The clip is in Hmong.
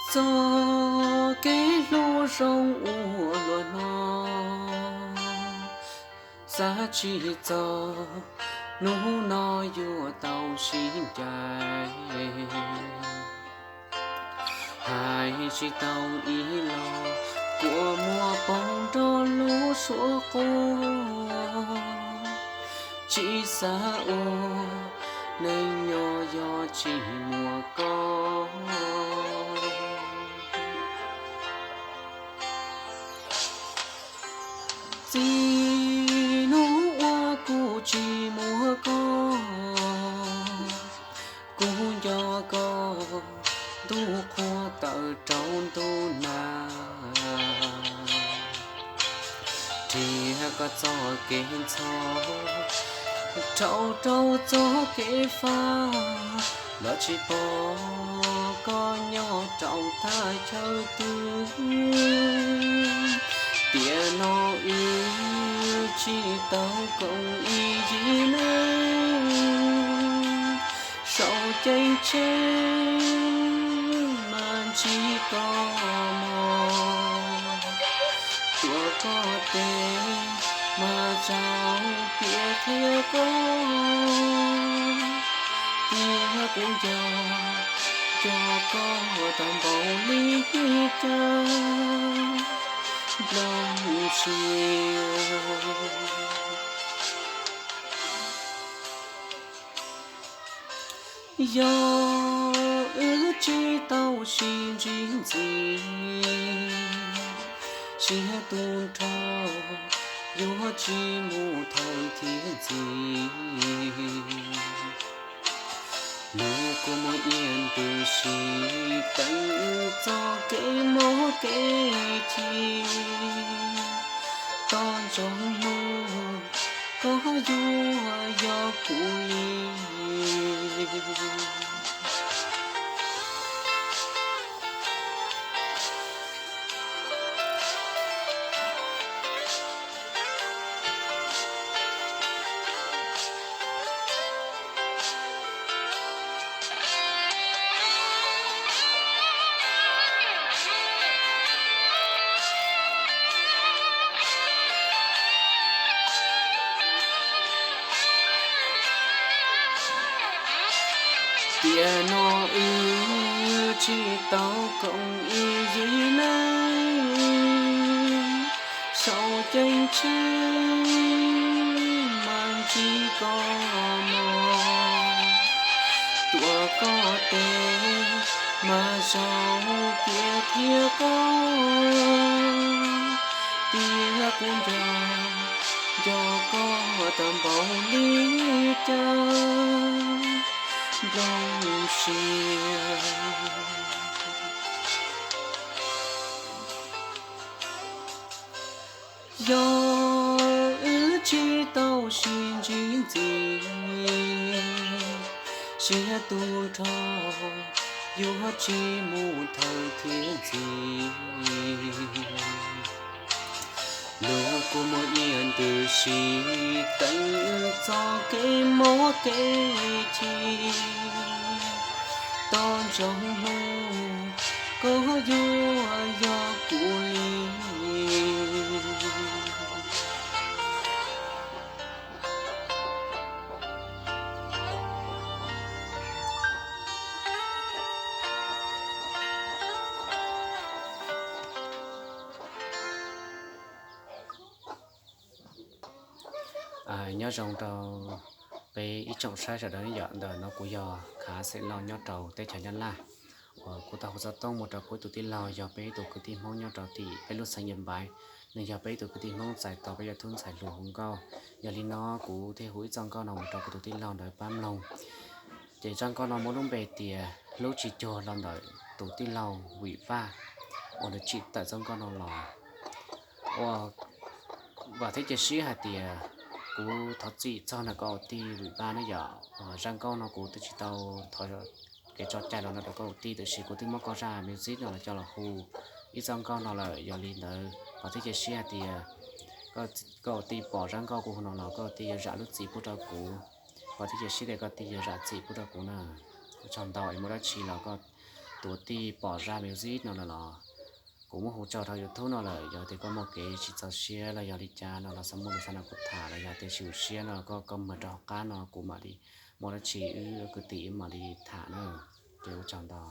Txoj kev hlub zoo ua luaj no, xav tsis txog hnub no yuav tau sib ncaim. Hais tsis tau ib los, kua muag poob nrog lub suab quaj. Tsis xav ua neej nyob yog tsis muaj koj. Txij hnub uas kuv tsis muaj koj, kuv nco koj ntuj qhua tawm rau ntuj nag. Nrhiav koj txoj kev ntxhov, rau rau txoj kev faj, los tsis pom koj nyob rau thaj chaw twg. Tiam no wb tsis tau koom ib yim neeg, sau ceeb tsheej mas ntsib koj mog. Tuav koj tes mas tsaug piav qhia koj, tias kuv nco, nco koj tau npaum li cas nplooj siab. Yog wb tsis tau sib ntsib ntxiv, siab tu nrho yuav tsis mus thawj thiab ntxiv. Lub kua muag iab ntws si teem txoj kev mob kev chim, tos ntsoov hnub koj yuav yog kuv li. Tiam no wb tsis tau koom ib yim neeg, sau ceeb tsheej mas ntsib koj mog. Tuav koj tes mas tsaug piav qhia koj, tias kuv nco, nco koj tau npaum li cas nplooj siab. Yog wb tsis tau sib ntsib ntxiv, siab tu nrho yuav tsis mus thawj thiab ntxiv. Lub kua muag iab ntws si teem txoj kev mob kev chim, tos ntsoov hnub koj yuav yog kuv li. Nyob zoo rau peb ib tsoom saib sawv daws yom. Ntawm no kuv yog Khav Xeem Lauj nyob rau teb chaws Nyab Laj, uas kuv tau hu xov tooj mus rau kuv ib tug tij laug yog peb ib tug kwv tij Hmoob nyob rau tim peb lub xeev Nyias Npaiv. Nws yog peb ib tug kwv tij Hmoob txais tau peb cov tub ntxhais hluas hu nkauj. Yog li no kuv thiaj hu ib txoj nkauj no mus rau kuv tus tij laug ntawd pab mloog. Ces txoj nkauj no muaj lub npe tias Hlub Tsis Cuag los ntawm tus tij laug Vim Vaj uas nws tsim tawm txoj nkauj no los. Uas vam thiab cia siab hais tias kuv thov txim txog ntawm koj ua tij Vim Vaj ne yom. Zaj nkauj no kuv twb tsis tau thov kev tso cai los no rau koj ua tij, tiam sis kuv twb muab koj zaj music no los coj los hu ib txoj nkauj no lawm. Yog li ntawd vam thiab cia siab hais tias koj ua tij pom zaj nkauj kuv hu no los koj ua tij yuav zam lub txim pub rau kuv. Vam thiab cia siab tias koj ua tij yuav zam txim pub rau kuv na. Kuv tsaug ntau es muaj dab tsi los koj tus tij pom zaj music no lawm los kuv muab hu tso rau YouTube no lawm. Yog tias koj muaj kev tsis txaus siab los yog li cas no los xav muaj lus xav nrog kuv tham los yog tias tsis zoo siab no los koj koj mawg rau hauv qab no kuv mam li muaj dab tsi wb kwv tij wb mam li tham na. Ces ua tsaug ntau.